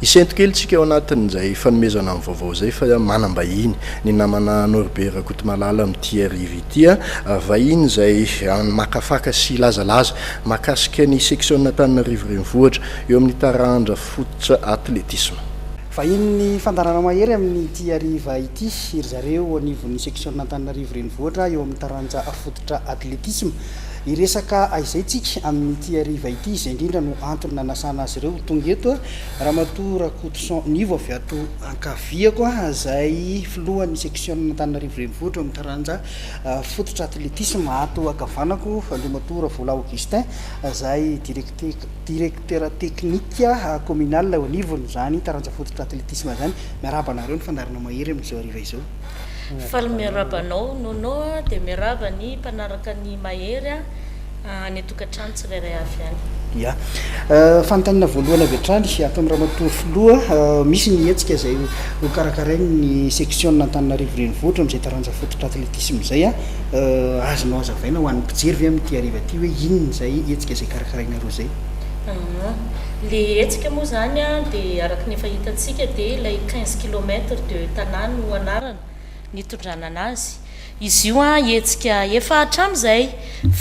Hisento kely tsika ao anatin'izay fanomezana ny vaovao izay fa manam-bahiny ny namana Norbert Rakotomalala amin'ity hariva ity. Vahiny izay hamakafaka sy hilazalaza mahakasika ny seksiona Antananarivo Renivohitra eo amin'ny taranja fototra atletisma. Vahinin'ny fandaharana Mahery amin'ity hariva ity ry zareo anivon'ny seksiona Antananarivo Renivohitra eo amin'ny taranja fototra atletisma. Hiresaka izay tsika amin'ity hariva ity, izay indrindra no antony nanasana azy ireo ho tonga eto. Ramatoa Rakotoson Nivo avy ato ankaviako, izay filohan'ny seksiona Antananarivo Renivohitra eo amin'ny taranja fototra atletisma. Ato ankavanako Andriamatoa Ravola Augustin, izay directeur technique communal eo anivon'izany taranja fototra atletisma izany. Miarahaba anareo ny fandaharana Mahery amin'izao hariva izao. Faly miarahaba anao Nono a, dia miarahaba ny mpanaraka ny Mahery a, any an-tokantrano tsirairay avy any. Ya. Fanontaniana voalohany avy hatrany ato amin'i Ramatoa Filoha, misy ny hetsika izay ho karakarain'ny seksiona Antananarivo Renivohitra amin'izay taranja fototra atletisme izay a. Azonao hazavaina ho an'ny mpijery ve amin'ity hariva ity hoe inona izay hetsika izay karakarainareo izay? Le hetsika moa izany dia araka ny efa hitantsika dia ilay 15 kilomètres de Tana no anarana nitondrana anazy. Izy io hetsika efa hatramin'izay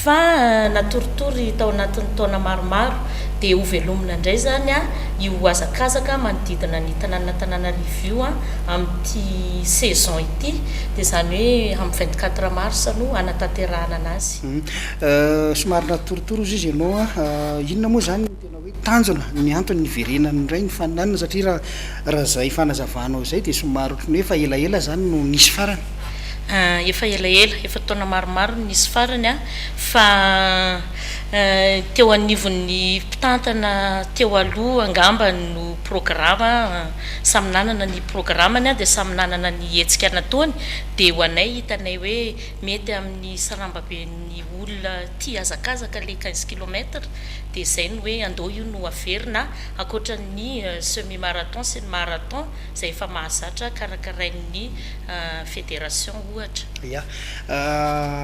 fa natoritory tao anatin'ny taona maromaro dia hovelomina indray izany io hazakazaka manodidina ny tanànan'Antananarivo io amin'ity saison ity dia izany hoe amin'ny 24 mars no hanatanterahana anazy. Somary natoritory hozy izy ianao a, inona moa izany no tena hoe tanjona, ny antony niverenany indray ny faninanana satria raha raha izay fanazavanao izay dia somary ohatran'ny hoe efa elaela izany no nisy farany. Efa elaela, efa taona maromaro no nisy farany a, fa teo anivon'ny mpitantana teo aloha angamba no programa, samy nanana ny programany dia samy nanana ny hetsika nataony, dia ho anay hitanay hoe Mety amin'ny sarambaben'ny olona tia hazakazaka le 15 kilomètre dia izay no hoe andao io no averina ankoatra ny semi marathon sy ny marathon izay efa mahazatra karakarain'ny fédération ohatra. Ya.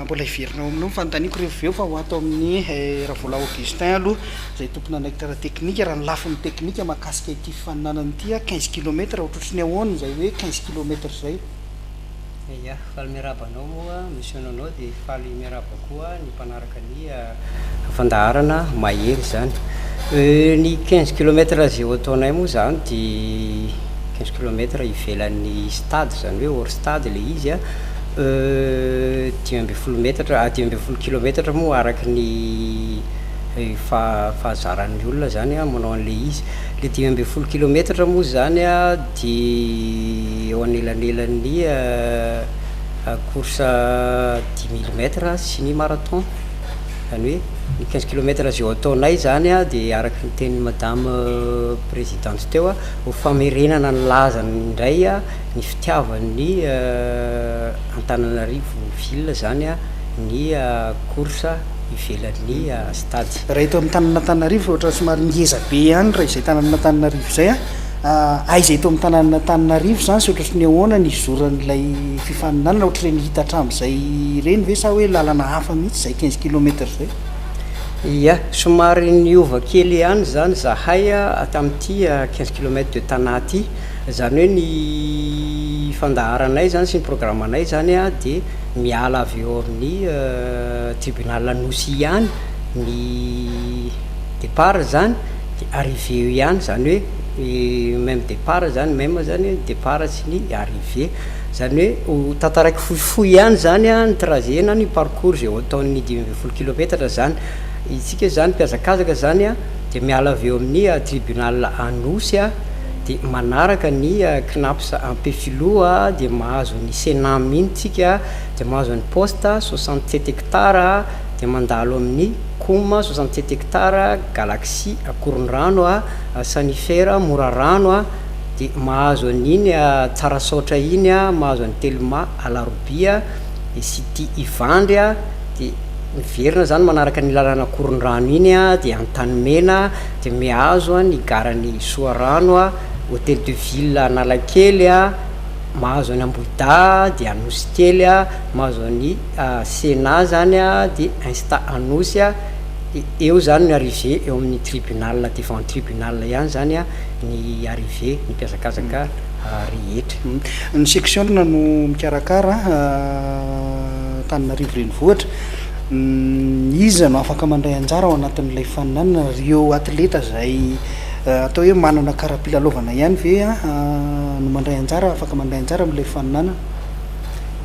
Mbola hiverina ao aminao ny fanontaniako rehefa avy eo fa ho ato amin'i Ravola Augustin aloha izay tompon'andraikitra ara-teknika raha ny lafiny teknika mahakasika ity fifaninanana ity, 15 kilomètre ohatrohatry ny ahoana izay hoe 15 kilomètre izay? Ia, faly miarahaba anao moa Monsieur Nono dia faly miarahaba koa ny mpanaraka ny fandaharana Mahery izany. Ny 15 kilomètre izay ho ataonay moa izany dia 15 kilomètre ivelan'ny stade izany hoe hors stade ilay izy an, 15 metatra, 15 kilometatra moa araka ny fahazaran'ny olona izany manao an'ilay izy. Ilay 15 kilometatra moa izany an Dia eo anelanelan'ny course 10 000 mètres sy ny marathon. Izany hoe ny 15 kilomètres izay ho ataonay izany dia araka ny tenin'i madame présidente teo, ho famerenana ny lazany indray ny fitiavan'ny Antananarivo ville izany ny course ivelan'ny stade. Raha eto amin'ny tanàn'Antananarivo ohatra somary ngeza be ihany raha izay tanàn'Antananarivo izay an. Aiza eto amin'ny tanànan'Antananarivo izany sy ohatry ny ahoana ny hizoran'ilay fifaninanana, ohatr'ireny hita hatramin'izay ireny ve sa hoe lalana hafa mihitsy izay 15 kilomètre izay? Ia, somary niova kely ihany izany izahay tamin'ity 15 kilomètre de Tana ity. Izany hoe ny fandaharanay izany sy ny programanay izany dia miala avy eo amin'ny tribunal Anosy ihany ny départ izany. Dia arrivée eo ihany, izany hoe même départ izany, même izany ny départ sy ny arrivée. Izany hoe ho tantaraiko fohifohy ihany izany ny trajet na ny parcours izay ho ataon'ny 15 kilometatra izany. Isika izany mpihazakazaka izany dia miala avy eo amin'ny tribunal Anosy dia manaraka ny Cnaps Ampefiloha dia mahazo ny Cenam iny tsika dia mahazo ny poste 67 hectares dia mandalo amin'ny Coum 67 hectares, Galaxy Akorondrano a, Sanifer Morarano a, dia mahazo an'iny Tsarasaotra iny a, mahazo an'i Telma Alarobia, dia City Ivandry a, dia miverina zany manaraka ny lalana Akorondrano iny a, dia Antanimena, dia mihazo ny garan'i Soarano a, Hotel de Ville Analakely a, mahazo an'i Ambohidahy, dia Anosikely a, mahazo an'i Sénat zany a, dia Insta Anosy a. Eo izany ny arrivée eo amin'ny tribunal, devant tribunal ihany izany ny arrivée ny mpihazakazaka rehetra. Ny section no mikarakara Antananarivo Renivohitra. Iza no afaka mandray anjara ao anatin'ilay faninanana? Ireo atleta izay atao hoe manana kara-pilalaovana ihany ve no mandray anjara, afaka mandray anjara amin'ilay faninanana?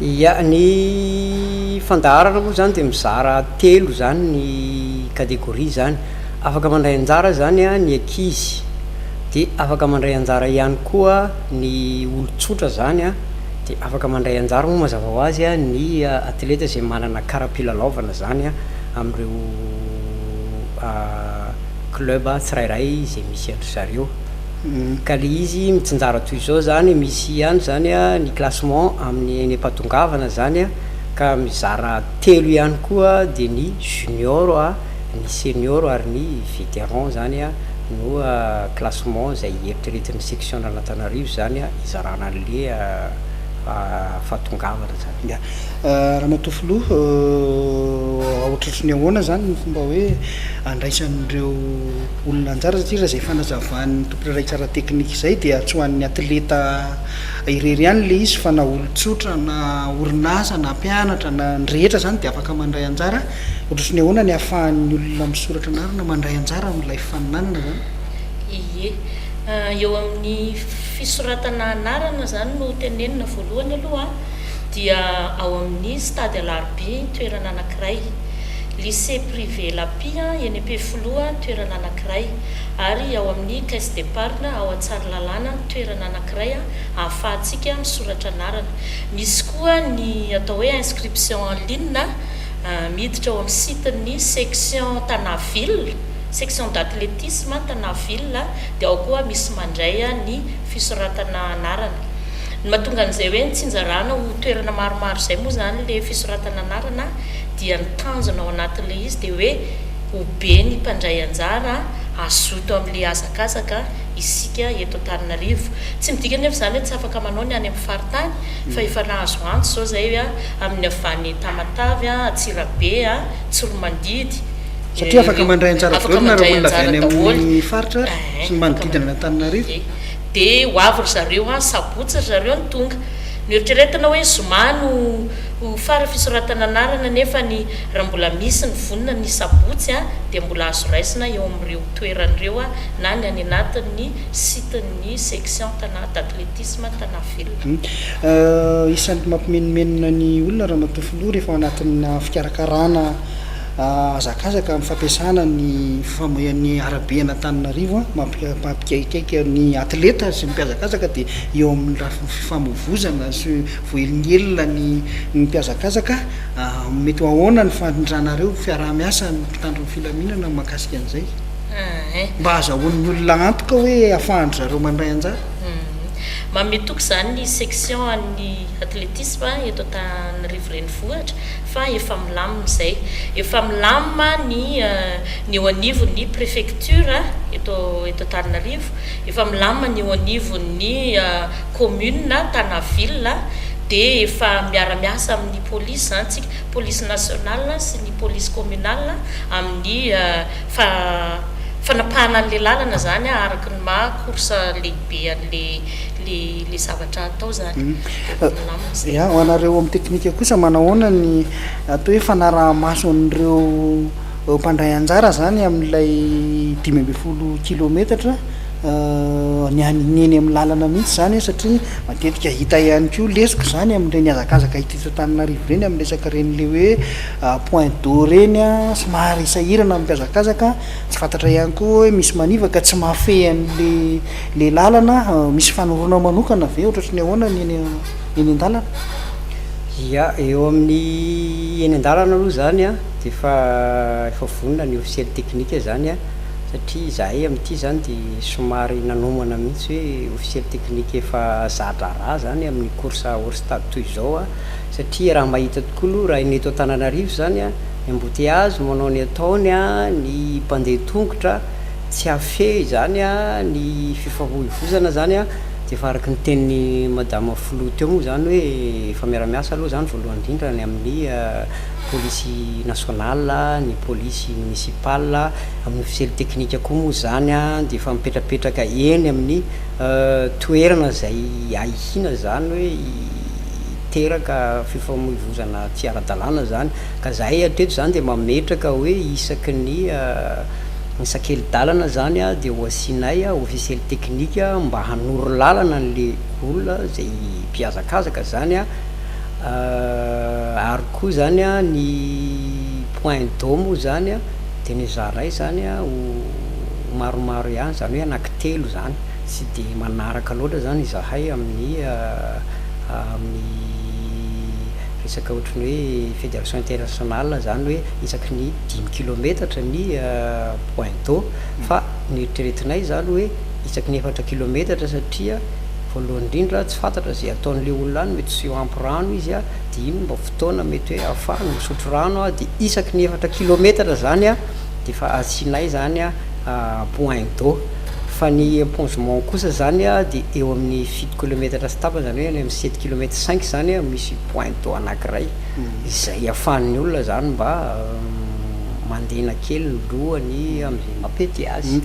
Ya, ny fandaharana moa izany dia mizara telo izany ny catégorie izany. Afaka mandray anjara izany ny ankizy, dia afaka mandray anjara ihany koa ny olon-tsotra izany an, dia afaka mandray anjara moa mazava ho azy ny atleta izay manana kara-pilalaovana izany amin'ireo club tsirairay izay misy an-dry zareo. Ka le izy mitsinjara toy izao zany, misy ihany zany ny classement amin'ny eny am-pahatongavana zany ka mizara telo ihany koa dia ny junior, ny senior ary ny veteran zany no classement izay eritreretin'ny section an'Antananarivo zany hizarana an'le fahatongavana zany. Ya. Ramatoa Filoha, ohatrohatry ny ahoana zany ny fomba hoe andraisan'ireo olona anjara satria raha izay fanazavan'ny tompon'andraikitra ara-teknika izay dia tsy ho an'ny atleta irery ihany ilay izy fa na olon-tsotra na orinasa na mpianatra na ny rehetra izany dia afaka mandray anjara. Ohatry ny ahoana ny ahafahan'ny olona misoratra anarana mandray anjara amin'ilay faninanana izany? Ie. Eo amin'ny fisoratana anarana izany no tenenina voalohany aloha dia ao amin'ny stade Alarobia toerana anankiray. Lycée privé Lapi eny Ampefiloha toerana anankiray ary ao amin'ny Caisse d'Epargne ao Antsarilalana toerana anankiray ahafahantsika misoratra anarana. Misy koa ny atao hoe inscription en ligne miditra ao amin'ny site-n'ny section Tana Ville, section d'athlétisme Tana Ville dia ao koa misy mandray ny fisoratana anarana. Ny mahatonga an'izay hoe nitsinjarana ho toerana maromaro izay moa izany ilay fisoratana anarana dia ny tanjona ao anatin'ilay izy dia hoe ho be ny mpandray anjara hazoto amin'ilay hazakazaka isika eto Antananarivo. Tsy midika anefa izany hoe tsy afaka manao ny any amin'ny faritany fa efa nahazo antso izao izay amin'ny avy any Tamatave, Antsirabe, Tsiromandidy. Satria afaka mandray anjara daholo na ireo olona avy any amin'ny faritra sy ny manodidina an'Antananarivo. Dia ho avy ry zareo an, sabotsy ry zareo no tonga. Noeritreretina hoe zoma no ho fara fisoratana anarana nefa ny raha mbola misy ny vonona ny sabotsy dia mbola azo raisina eo amin'ireo toerana ireo na ny any anatin'ny site-n'ny section Tana d'athlétisme Tana Ville. Isan'ny mampimenomenona ny olona Ramatoa Filoha rehefa ao anatina fikarakarana hazakazaka amin'ny fampiasana ny fifamoian'ny arabe an'Antananarivo mampikaikaika ny atleta sy ny mpihazakazaka dia eo amin'ny lafiny fifamoivozana sy voahelingelina ny ny mpihazakazaka, mety ho ahoana ny fandrindranareo fiaraha-miasa ny mpitandro ny filaminana mahakasika an'izay? Mba ahazahoan'ny olona antoka hoe ahafahan-dry zareo mandray anjara? Manome toky izany ny section an'ny athlétisme eto Antananarivo Renivohitra fa efa milamina izay. Efa milamina ny ny eo anivon'ny préfecture eto eto Antananarivo, efa milamina ny eo anivon'ny commune Tana ville dia efa miara miasa amin'ny police izany tsika, police nationale sy ny police communale amin'ny fa fanapahana an'le lalana izany araka ny maha course lehibe an'le le le zavatra atao izany. Dia milamina izay. Ya, ho anareo amin'ny teknika kosa manahoana ny atao hoe fanaraha-maso an'ireo mpandray anjara izany amin'ilay 15 kilometatra? Ny any ny eny amin'ny lalana mihitsy izany satria matetika hita ihany koa lesoka izany amin'ireny hazakazaka hita eto Antananarivo ireny amin'ny resaka ireny le hoe point d'eau ireny an, somary sahirana ny mpihazakazaka, tsy fantatra ihany koa hoe misy manivaka tsy mahafehy an'le le lalana, misy fanoroana manokana ve ohatry ny ahoana ny eny eny an-dalana? Ya, eo amin'ny eny an-dalana aloha izany an, dia efa efa vonona ny ofisialy teknika izany an, Satria izahay amin'ity izany dia somary nanomana mihitsy hoe officier technique efa za-draharaha izany amin'ny course hors stade toy izao satria raha mahita tokoa aloha raha ny eto Antananarivo izany ny embouteillage manao ny ataony ny mpandeha tongotra. tsy hahafehy izany ny fifamoivozana izany dia efa araka ny tenin'i Madama Filoha teo moa izany hoe efa miara-miasa aloha izany voalohany indrindra ny amin'ny polisy nationale, ny polisy municipale, amin'ny ofisialy teknika koa moa izany dia efa mipetrapetraka eny amin'ny toerana izay ahiana izany hoe hiteraka fifamoivozana tsy ara-dalàna izany. Ka zahay hatreto izany dia mametraka hoe isaky ny sakeli-dalana izany dia ho asianay officiel technique mba hanoro lalana an'le olona izay mpihazakazaka izany ary koa izany ny point d'eau moa izany dia nezahanay izany ho maromaro ihany, izany hoe anankitelo izany, tsy dia manaraka loatra izany izahay amin'ny amin'ny resaka ohatran'ny hoe fédération internationale izany hoe isaky ny dimy kilometatra ny point d'eau fa ny eritreretinay izany hoe isaky ny efatra kilometatra satria voalohany indrindra tsy fantatra izay ataon'ilay olona any mety tsy ho ampy rano izy a dia iny mba fotoana mety hoe ahafahany misotro rano a dia isaky ny efatra kilometatra izany a dia efa asianay izany a point d'eau fa ny épongement kosa izany a dia eo amin'ny fito kilometatra sy tapany izany hoe any amin'ny sept kilomètre cinq izany a misy point d'eau anankiray izay ahafahan'ny olona izany mba mandena kely ny lohany amin'izay mampety azy.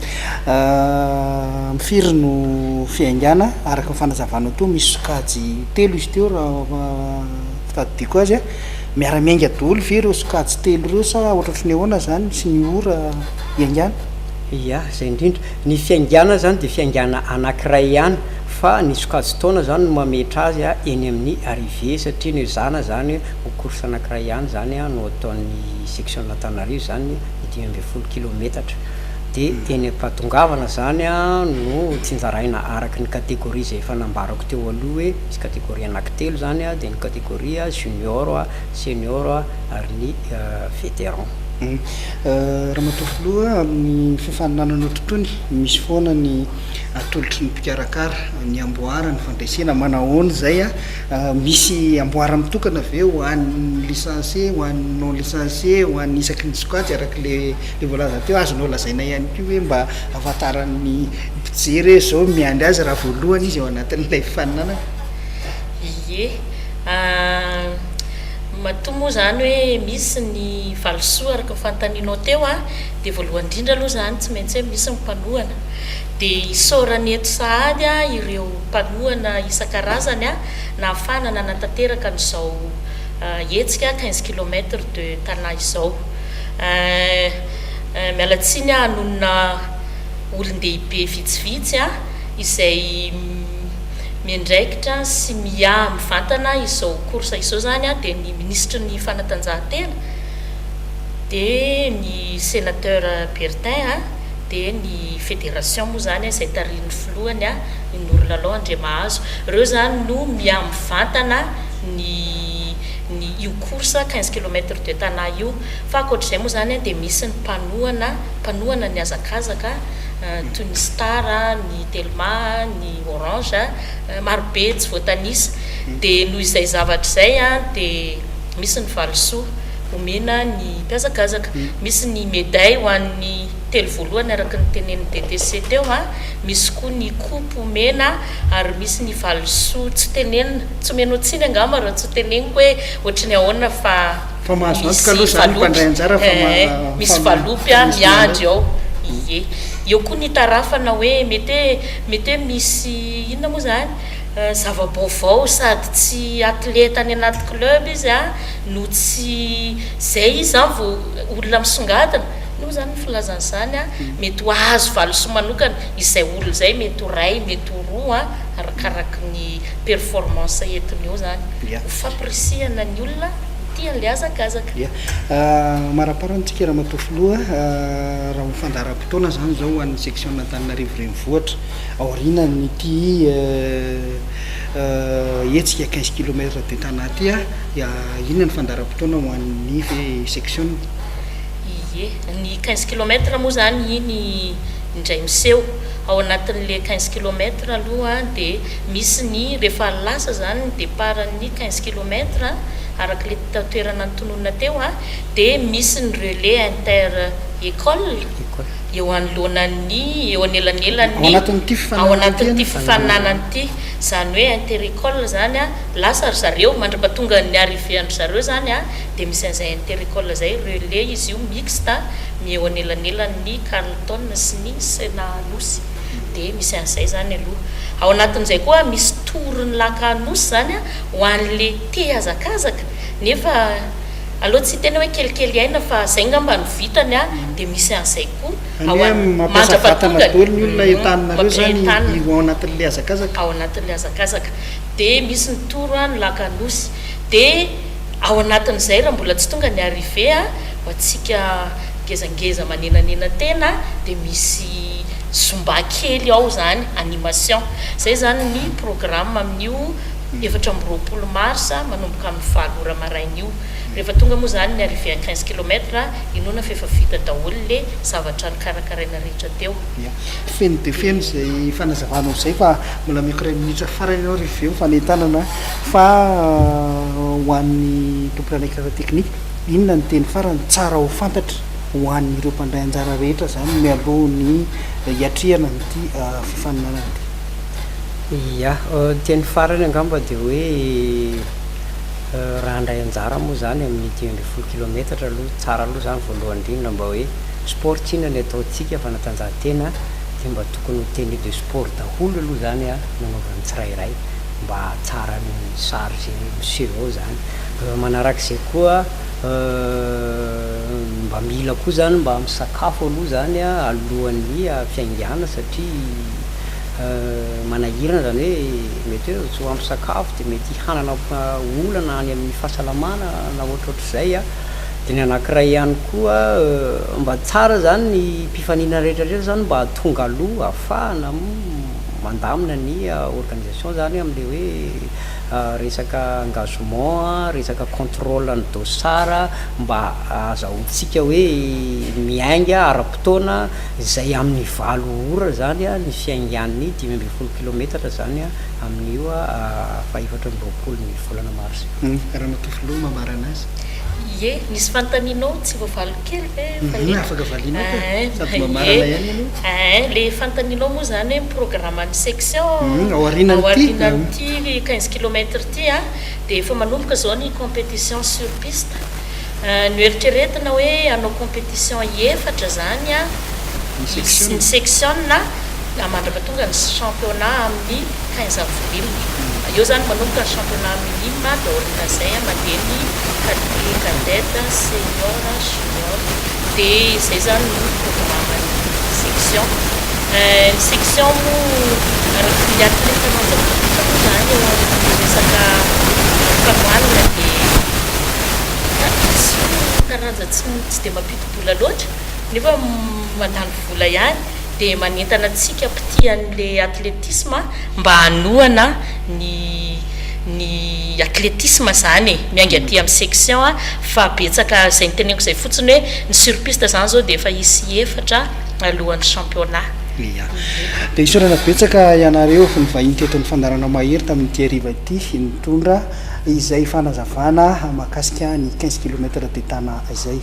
Amin'ny firy no fiaingàna? Araka ny fanazavanao teo misy sokajy telo izy teo raha fitadidiako azy a. Miara-miainga daholo ve ireo sokajy telo ireo sa ohatrohatry ny ahoana izany sy ny ora hiaingàna? Ia, izay indrindra. Ny fiaingàna izany dia fiaingàna anankiray ihany fa ny sokajin-taona izany no mametra azy eny amin'ny arrivée satria ny ezahana izany ho course anankiray ihany izany no ataon'ny section Antananarivo izany ny 15 kilometatra. Dia eny am-pahatongavana izany no tsinjaraina araka ny catégorie izay efa nambarako teo aloha hoe misy catégorie anankitelo izany dia ny catégorie junior, senior ary ny vétéran. Ramatoa Filoha, amin'ny fifaninanana ohatr'itony, misy foana ny atolotry ny mpikarakara, ny amboara, ny fandresena, manahoana izay? Misy amboara mitokana ve ho an'ny licencié, ho an'ny non licencié, ho an'ny isaky ny sokajy araka ilay voalaza teo? Azonao lazaina ihany koa hoe mba ahafantaran'ny mpijery hoe izao miandry azy raha voalohany izy ao anatin'ilay fifaninanana? Ie. Matoa moa izany hoe misy ny valisoa araka ny fanontanianao teo an, dia voalohany indrindra aloha izany tsy maintsy hoe misy ny mpanohana. Dia isaorana eto sahady ireo mpanohana isan-karazany nahafahana nanatanteraka an'izao hetsika quinze kilomètres de Tana izao. Miala tsiny aho hanonona olon-dehibe vitsivitsy izay miandraikitra sy miahy mivantana izao course izao izany dia ny minisitry ny fanatanjahantena, dia ny sénateur Berthin, dia ny fédération moa izany izay tarihin'ny filohany i Norolalao Andriamahazo. Ireo izany no miahy mivantana ny ny io course quinze kilomètres de Tana io. Fa ankoatr'izay moa izany dia misy ny mpanohana, mpanohana ny hazakazaka toy ny Star, ny Telma, ny Orange, marobe tsy voatanisa. Dia noho izay zavatra izay dia misy ny valisoa omena ny mpihazakazaka. Misy ny medaille ho an'ny telo voalohany araka ny tenenin'ny DTC teo, misy koa ny coupe omena ary misy ny valisoa tsy tenenina, tsy omenao tsiny angamba raha tsy teneniko hoe ohatry ny ahoana fa Fa mahazo antoka aloha izany ny mpandray anjara fa misy valopy miandry ao. Ie. Eo koa ny itarafana hoe mety hoe mety hoe misy inona moa izany zava-baovao sady tsy atleta any anaty club izy no tsy izay izy izany vao olona misongadina, inona moa izany ny filazana izany mety ho azo valisoa manokana izay olona izay mety ho iray mety ho roa arakaraky ny performance entiny eo izany ho fampirisihana ny olona tia an'ilay hazakazaka. Ia. Maraparany tsika Ramatoa Filoha, raha ho fandaharam-potoana izany izao ho an'ny section Antananarivo Renivohitra aorianan'ity hetsika quinze kilomètres de Tana ity, inona ny fandaharam-potoana ho an'ny section? Ie, ny quinze kilomètres moa izany iny indray miseho. Ao anatin'ilay quinze kilomètres aloha dia misy ny rehefa lasa izany ny départ-n'ny quinze kilomètres araka ilay toerana notononina teo dia misy ny relais inter. École, eo anoloanan'ny, eo anelanelan'ny, Ao anatin'ity ao fifaninanana ity anatin'ity anie. fifaninanana ity. Izany hoe inter-école izany an, lasa ry zareo, mandra-pahatongan'ny arrivée an-dry zareo izany an, dia misy an'izay inter-école izay, relais izy io, mixte, ny eo anelanelan'ny Carlton sy ny Sena Anosy. Dia misy an'izay izany aloha. Ao anatin'izay koa misy tour ny lac Anosy izany an, ho an'le te hihazakazaka, nefa aleo tsy hiteny hoe kelikely aina fa zay ngamba no vitany a, dia misy an'izay koa Zany ao hoe an, mampiasa vatana mandra-pahatongany, daholo ny olona entaninareo zany mampientanina. ho ao anatin'ilay hazakazaka. Ao anatin'ilay hazakazaka. Dia misy ny tour a, ny lac Anosy. Dia ao anatin'izay raha mbola tsy tonga ny arrivée a, ho antsika ngezangeza manenanena tena dia misy zumba kely ao izany, animation. Izay izany ny programme amin'io 24 mars manomboka amin'ny valo ora maraina io. Rehefa tonga moa izany ny arrivée à 15 kilomètre, inoana fa efa vita daholo le zavatra nokarakaraina rehetra teo. Ia. Feno dia feno izay fanazavanao izay fa mbola ameko iray minitra farany ianao ry Veo fanentanana fa ho an'ny tompon'andraikitra ara-teknika, inona ny teny farany tsara ho fantatra ho an'ireo mpandray anjara rehetra izany mialoha ny hiatrehana an'ity fifaninanana ity? Ia, ny teny farany angamba dia hoe raha handray anjara moa izany amin'ny 15 kilometatra aloha, tsara aloha izany voalohany indrindra mba hoe sport tsinona ny ataontsika, fanatanjahantena, dia mba tokony ho tenue de sport daholo aloha izany no anaovan'ny tsirairay mba hahatsara ny sary izay miseho ao izany. Manarak'izay koa mba mila koa izany mba misakafo aloha izany alohan'ny fiaingàna satria Manahirana izany hoe mety hoe tsy ho ampy sakafo dia mety hanana olana any amin'ny fahasalamana na ohatrohatr'izay an. Dia ny anankiray ihany koa mba tsara izany ny mpifaninana rehetra rehetra izany mba tonga aloha ahafahana mandamina ny organisation izany amin'ilay hoe resaka engagement, resaka contrôle ny dossard mba ahazahoantsika hoe miainga ara-potoana. Izay amin'ny valo ora izany ny fiaingan'ny 15 kilometatra izany amin'io faha 24 ny volana marsa io. Ramatoa Filoha mamarana azy. Ie, nisy fanontanianao tsy voavaliko kely ve Valiana? Afaka valianao ka, sady mamarana ihany ianao. Eeh, le fanontanianao moa izany hoe mi-programme ny section Ao aorianan'ity. Ao aorianan'ity 15 kilomètre ity dia efa manomboka izao ny compétition sur piste. Noeritreretina hoe hanao compétition efatra izany ny section mandrapa tonga ny championnat amin'ny 15 avril. Eo izany manomboka ny championnat minime dia aorianan'izay mandeha ny cadet, cadette, senior, junior. Dia izay izany no programme-n'ny section. Ny section moa araka ny athlète manjavozavotra moa izany eo amin'ny resaka fanohanana dia Izy io taranja tsy tsy dia mampidi-bola loatra nefa mandany vola ihany dia manentana antsika mpitia an'ilay atletisma mba hanohana ny ny atletisma izany e, miainga aty amin'ny section fa betsaka izay noteneniko izay fotsiny hoe ny sur piste izany izao dia efa hisy efatra alohan'ny championnat. Ia. Dia isaorana betsaka ianareo nivahiny teto amin'ny fandaharana Mahery tamin'ity hariva ity nitondra izay fanazavana mahakasika ny 15 kilomètre de Tana izay.